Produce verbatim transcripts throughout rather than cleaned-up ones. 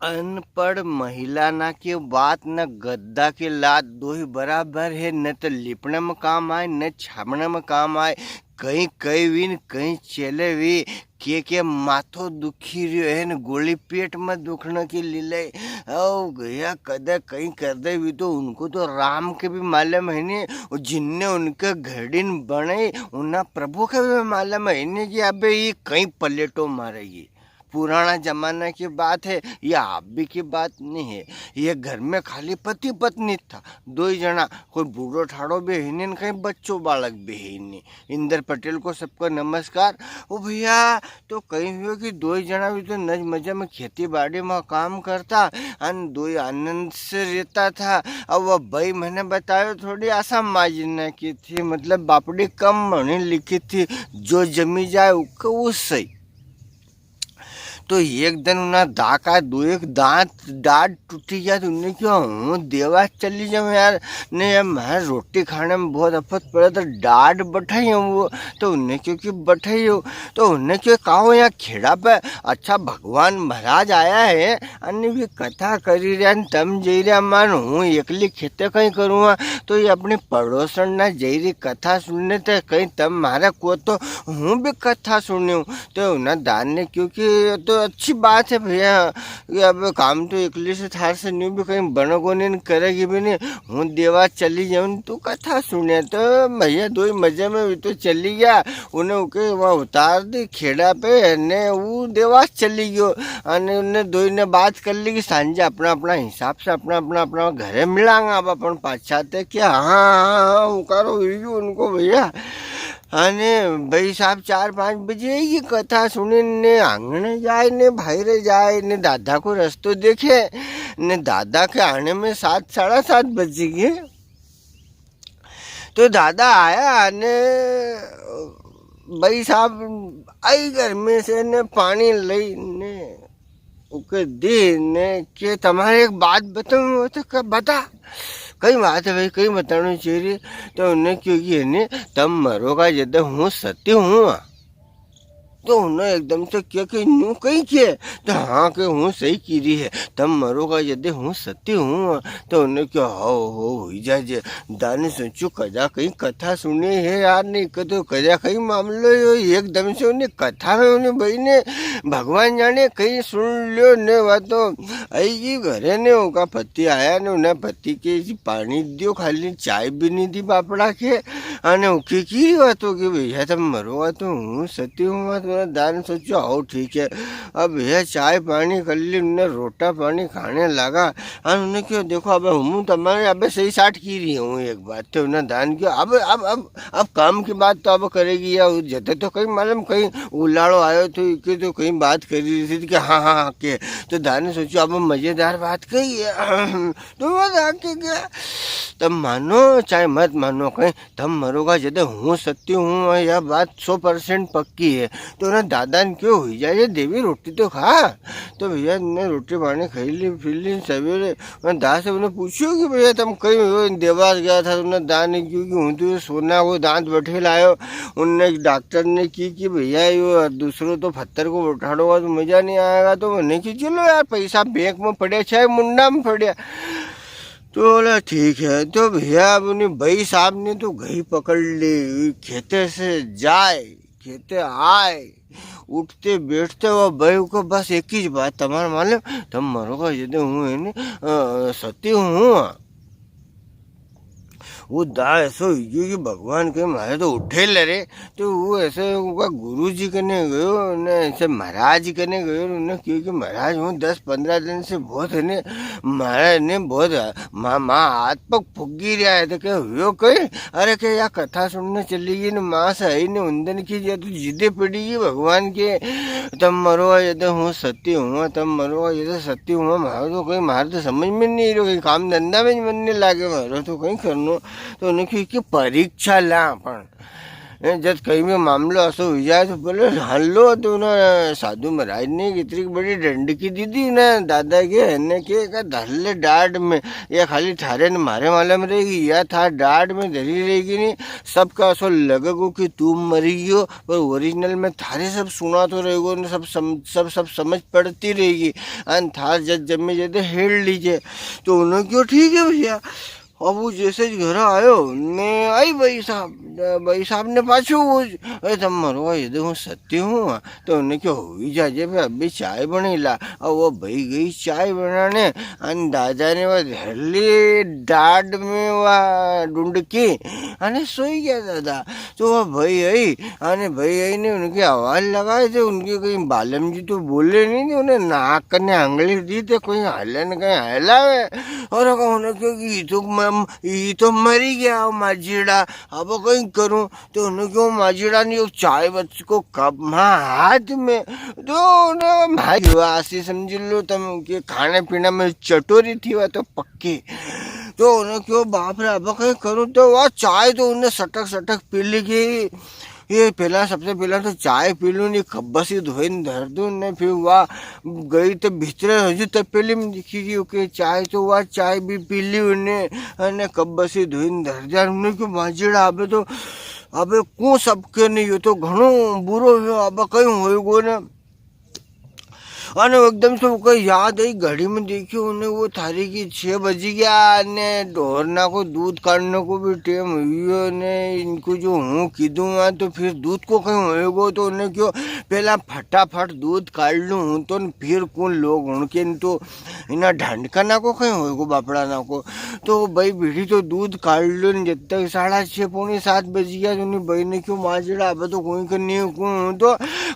अनपढ़ महिला ना की बात, न गद्दा की लात, दो ही बराबर है, न तो लिपणे में काम आए, न छापणे में काम आए। कहीं कही भी न कहीं चले भी, के के माथो दुखी रियो है न गोली पेट में दुखने की लीले। ओ गया कदे कहीं कर दे भी तो उनको तो राम के भी मालूम है नी, और जिनने उनके घड़ीन बनाई उन्हें प्रभु के भी मालूम है नी कि अबे ये कहीं पलेटो मारेगी। पुराना जमाना की बात है, ये आप भी की बात नहीं है। ये घर में खाली पति पत्नी था, दो ही जना, कोई बूढ़ो ठाड़ो भी है नी, कहीं बच्चो बालक भी है नी। इंदर पटेल को सबको नमस्कार। ओ भैया, तो कहीं हुयो कि दो ही जना भी तो नज मजे में खेती बाड़ी में काम करता, अन दो ही आनंद से रहता था। अब वो भाई मैंने बतायो, थोड़ी आसा माजना की थी, मतलब बापड़ी कम भणी लिखी थी, जो जमी जाए उके वो सही। तो एक दिन उना दा का दो एक दांत, डाढ़ टूटी गया, तो उन्हें क्यो हूँ देवास चली जाऊँ यार, ने यार, म्हारे रोटी खाने में बहुत आफत पड़े, तो डाढ़ बठाई हूँ वो, तो उन्हें क्यो कि बठाई हो, तो उन्हें क्यो कहो यहाँ खेड़ा पे अच्छा भगवान महाराज आया है, अने भी कथा करी रहा, अने तम जई रहा, मान हूँ एकली खेते कहीं करूँगा, तो ये अपनी पड़ोसन ना जई रही कथा सुनने ते कहीं तम म्हारे को तो हूँ भी कथा सुनूँ। तो उना दा ने क्यो कि ये तो अच्छी बात है भैया, ये अब काम तो एकली से थार से न्यू भी कहीं बनेगो नी, करेगी भी नी, हूँ देवास चली जाऊँ, तू कथा सुने। तो भैया दो ही मजे में भी तो चली गया, उन्हें उके वहाँ उतार दी खेड़ा पे, ने वो देवास चली गयो। अने उन्हें दोई ने बात कर ली कि सांझे अपना अपना हिसाब से अपना अपना अपना घरे मिलांगा अब अपन पाछा ते। क्या हाँ, हाँ, हाँ, उकारो हुई गयो उनको भैया। अने भाई साहब चार पाँच बजे ये कथा सुनी ने आंगणे जाए ने बाहरे जाए ने दादा को रस्तो देखे ने दादा के आने में सात, साढ़ा सात बज गए। तो दादा आया ने भाई साहब आई घर में से ने पानी लई ने उके दी ने के, "तमारे एक बात बताऊं?" वो तो कह, "बता।" "कई बात है भाई, कई बताना चाहिए।" तो उन्हें क्यो कि है ने, "तम मरोगा जदे हूँ सती हूँ।" तो उन्हें एकदम से क्यो कि न्यू कई के, तो हाँ के हूँ सही की रही है, "तम मरोगा जदे हूँ सती हूँ।" तो उन्हें क्यो हो, हो, हुई जा जे। दाने सोचू, कजा कई कथा सुने है यार, नी के तो कजा कई मामलो यो, एकदम से उन्हें कथा में उन्हें भाई ने भगवान जाने कई सुन लियो ने, वा तो आई की घरे ने उका पति आया ने उन्हें पति के जी पानी दियो, खाली चाय भी नी दी बापड़ा के। अने उके की बात हो कि भैया तम मरोगा तो हूँ सती हूँ, तो दाने सोचू, आओ ठीक है। अब भैया चाय पानी कर ली, उन्हें रोटा पानी खाने लगा। अने उन्हें क्यो, "देखो, अब हूँ तमारे अब सही साठ की रही हूँ एक बात।" तो उन्हें दाने क्यो, "अब, अब, अब, अब काम की बात तो अब करेगी या जदे तो कई मालूम कई उलाड़ो आयो तो इके तो कई बात करी रही थी कि हाँ, हाँ, हाँ के।" तो दाने सोचू, "अब मजेदार बात कही है।" तो वो जाके गया, "तम मानो चाहे मत मानो, कहीं तम मरोगा जदे हूँ सती हूँ, या बात सौ परसेंट पक्की है।" तो उन्हें दादा ने क्यो, "हुई जा जे देवी, रोटी तो खा।" तो भैया ने रोटी पानी खाई ली, फिर ली सवेरे। उन्हें दादा से उन्हें पूछो कि भैया तम कहीं हो, देवास गया था, उन्हें दादा ने क्यो कि हूँ तो ये सोना को दांत बठे लायो। उनने डॉक्टर ने की कि भैया यो दूसरो तो पत्थर को उठाड़ोगा तो मजा नहीं आएगा, तो मैंने की चलो यार पैसा बैंक में पड़े चाहे मुंडा में पड़े। तो बोला ठीक है। तो भैया अब उन्हें भाई साहब ने तो घई पकड़ ली, खेते से जाए, खेते आए, उठते बैठते वो भाई को बस एक ही बात, "तमारे मालूम, तम मरोगा जदे हूँ है नी, अ, सती हूँ।" वो दा ऐसो हुई गयो कि भगवान के मारे तो उठे ले रे। तो वो ऐसे उनका गुरु जी कने गयो, ने ऐसे महाराज जी कने गयो, उन्हें क्यो कि महाराज हूँ दस पन्द्रह दिन से बहुत है ने, मारे ने बहुत मा-, मा हाथ पग फुगी रहा है। तो के हुयो कई? अरे के या कथा सुनने चली गई ने, माँ से आई ने उन दिन की जे तू जिदे पड़ी गई भगवान के, "तम मरो जदे हूँ सती हूँ, तम मरो जदे सती हूँ।" मारो तो कई, मारे तो समझ में नहीं रहो, कई काम धंधा में मन नहीं लागे, मारो तो कई करनो। तो उन्हें क्यो कि परीक्षा ला अपन। हैं, जद कहीं भी मामलो असो हुई जाए तो बोले, "हल्लो तो ना साधु महाराज ने इतनी बड़ी डंडकी दी दी ना दादा के, ने के का धर ले डांड में, या खाली थारे ने मारे मालूम रहेगी, या थार डांड में धरी रहेगी नी, सबका असो लगेगो कि तू मरी गयो, पर ओरिजिनल में थारे सब सुना तो रहेगो ने सब सम-, सब, सब समझ पड़ती रहेगी, अन थार जद जमे जदे हेड़ लीजे।" तो उन्होंने क्यो, "ठीक है भैया।" अब वो जैसे ही घर आयो ने, "आई भाई साहब, भाई साहब ने पाछो वो, अरे तम मरो, ये देखो सत्य हूँ।" तो उन्हें क्यो, "हुई जाजे, फिर अभी चाय बनेला।" अब वो भाई गई चाय बनाने, अन दादा ने वो धर ली डांड में वा डुंडकी, अने सोई गया दादा। तो वो भाई आई, अने भाई आई ने उनकी आवाज लगाई, तो उनकी कहीं बालम जी तो बोले नहीं, तो उन्हें नाक ने आंगली दी, तो कोई हले न कहीं हलावे। और उन्हें क्यो कि "ये तो म-, ये तो मरी गया माजीड़ा, अब कहीं करूँ?" तो उन्हें क्यो, "माजीड़ा ने यो चाय बच को कप मा हाथ में।" तो उन्हें भाई हुआ, ऐसी समझ लो तम कि खाने पीने में चटोरी थी, वह तो पक्की। तो उन्हें क्यो, "बाप रे, अब कहीं करूँ?" तो वह चाय तो उन्हें सटक सटक पी ली गई। ये पहला, सबसे पहला तो चाय पी लूँ, नी कब्बसी धोइन धर दूँ ने, फिर वा गई तो भीतरे हजू तपेली में दिखी गई, ओके, चाय तो वा चाय भी पी ली उन्हें, अने कब्बसी धोइन धर दिया। उन्हें क्यो, "माजीड़ा, अबे तो, अबे कौन सबके नहीं, यो तो घणो बुरो हुयो, अब कहीं होएगो ने।" अने एकदम से ओके याद आई, घड़ी में देखियो उन्हें, वो थारी की छह बजी गया, ने ढोरना को दूध काढ़ने को भी टेम हुयो ने, इनको जो हूँ कीधूँ हाँ, तो फिर दूध को कहीं होएगो, तो उन्हें क्यो, "पहला फटाफट दूध काढ़ लूँ हूँ, तो न फिर कौन लोग उनके न तो इना ढंडका ना को कहीं होएगो, बापड़ा ना को।" तो भाई भीड़ी तो दूध काढ़ लो ने, जब तक साढ़ा छः पौने सात बज गया, तो उन्हें भाई ने क्यो, "माजीड़ा, अब तो कोई कर नहीं हूँ, तो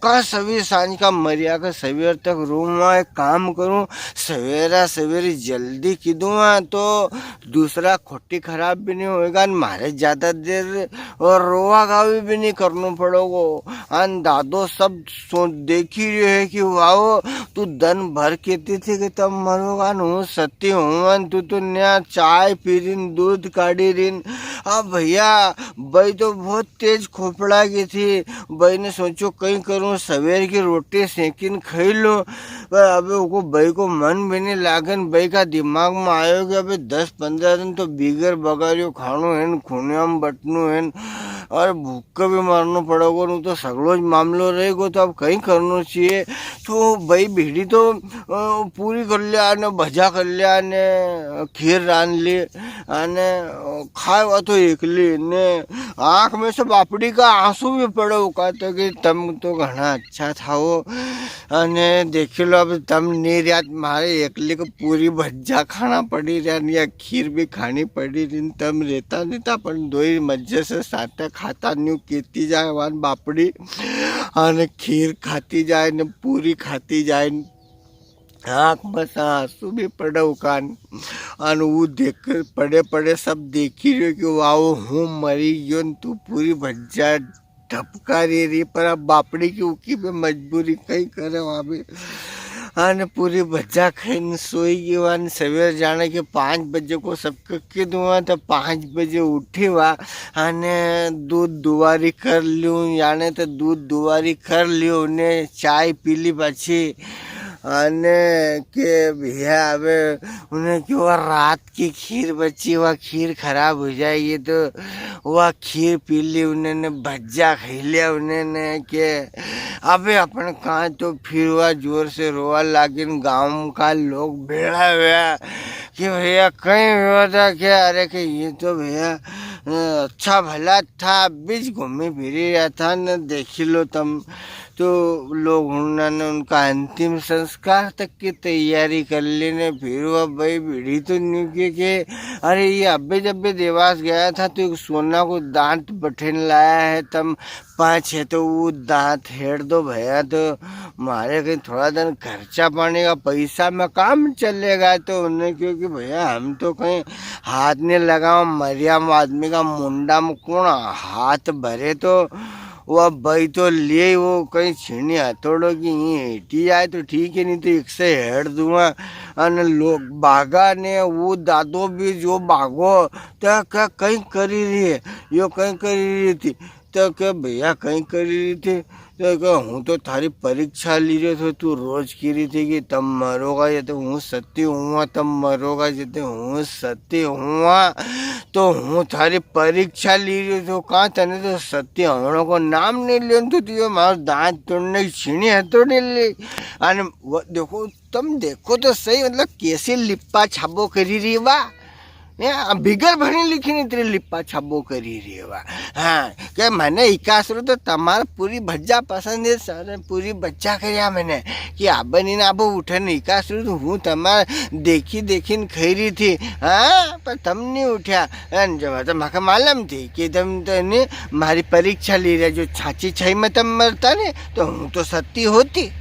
का सवेर सांझ का मरिया का सवेर तक रूँ, एक काम करूँ, सवेरा सवेरे जल्दी कीधूँ हाँ, तो दूसरा खोटी खराब भी नहीं होएगा, न म्हारे ज्यादा देर और रोवा गावी भी नहीं करनो पड़ोगो।" अन दादो सब सो देखी रह्यो है कि वाओ, तू दन भर कहती थी कि तम मरोगा न हूँ सती हूँ, अन तू तो न्या चाय पी रिन, दूध काढ़ी रिन। अब भैया, भाई तो बहुत तेज खोपड़ा की थी। भाई ने सोचो, "कई करूँ, सवेर की रोटी सेकिन खाई लूँ।" पर अबे उको भाई को मन भी नहीं लागे न, भाई का दिमाग में आयो कि अबे दस पन्द्रह दिन तो बिगर बगारियो खाणो है न, खुणिया में बटनो है न, और भूख भी मरनो पड़ेगो, नु तो सगलो ज मामलो रहेगो, तो अब कई करनो चाहिए। तो भाई भीड़ी तो, अ, पूरी कर लिया ने, भजा कर लिया ने, खीर रांध ली, अने खावा तो एकली ने आँख में से बापड़ी का आंसू भी पड़े, वो कहते कि तम तो घणा अच्छा था वो। अने देखी लो, अब तम नी रिया, म्हारे एकली को पूरी भज्जा खाना पड़ी रिया, ने या खीर भी खानी पड़ी री, तम रेता नी था, पण दोई मजे से साथे खाता, न्यू केती जाए वान बापड़ी, अने खीर खाती जाए, ने पूरी खाती जाए। आँख में से आंसू भी पड़े उकान। अन वो देख, पड़े पड़े सब देखी रह्यो कि वाओ, हूँ मरी गयो न तू पूरी भज्जा ढपका रे री। पर अब बापड़ी की उकी पे मजबूरी कई करे वहाँ पे। अन पूरी भज्जा खाइन सोई गयो। अन सवेर जाने के पाँच बजे को सबके के दूँ, तो पाँच बजे उठी वा। अन दूध दुवारी कर लियो, याने तो दूध दुवारी कर लियो, ने चाय पी ली पाछी। अने के भैया, अबे उन्हें क्यो, वा रात की खीर बची, वा खीर खराब हो जाएगी, तो वा खीर पी ली, उन्हें ने भज्जा खाई लिया, उन्हें ने के अबे अपन कहाँ, तो फिर वा जोर से रोवा लागिन। गांव का लोग भेड़ा हुआ कि भैया, कई हुआ था क्या? अरे के ये तो भैया, अ, अच्छा भला था, अभी ज घूमी फिरी रहा था न, देखी लो तम। तो लोग उन्होंने उनका अंतिम संस्कार तक की तैयारी कर ली ने, फिर वो भाई भीड़ी तो न्यू के, के, "अरे, ये अबे जब भी देवास गया था, तो एक सोना को दांत बठेन लाया है, तम पाँच है, तो वो दांत हेड़ दो भैया, तो म्हारे कहीं थोड़ा दिन खर्चा पानी का पैसा में काम चलेगा।" तो उन्हें क्यो कि भैया, हम तो कहीं हाथ नहीं लगावा, मरिया आदमी का मुंडा में कौन हाथ भरे, तो वो भाई तो ले, वो कहीं छीनी हथौड़ो की यहीं हेटी जाए तो ठीक है, नहीं तो एक से हेड़ दूंगा। अन लोग भागा ने, वो दादो भी जो भागो, तो क्या कहीं करी रही है, यो कहीं करी रही थी। तो के भैया कई करी री थी? तो के हूँ तो थारी परीक्षा ली रह्यो थो, तू रोज की री थी कि तम मरोगा ये तो हूँ सत्य हुआ, तम मरोगा ये तो हूँ सत्य हुआ। तो हूँ थारी परीक्षा ली रह्यो थो, कां तने तो सत्य होने को नाम नहीं लियो, तो तू यो मारो दांत तोड़ने की छीनी हथौड़ी ली। अने वो देखो, तम देखो तो सही, मतलब, कैसे लिप्पा छाबो करी री वा। ने आ बिगर भणी लिखी ने तेरे लिप्पा छाबो करी री वा। हाँ, के मने इकासरू तो तमार पूरी भज्जा पसंद है सर, पूरी भज्जा करया मने। कि आबे नी ने आबे उठे ने इकासरू तो हूँ तमार देखी देखी ने खई री थी। हाँ, पर तम नी उठ्या। अन जब तो मके मालूम थी कि तम तो ने मारी परीक्षा ली रह्या, जो छाछी छई में तम मरता ने, तो हूँ तो सत्ती होती।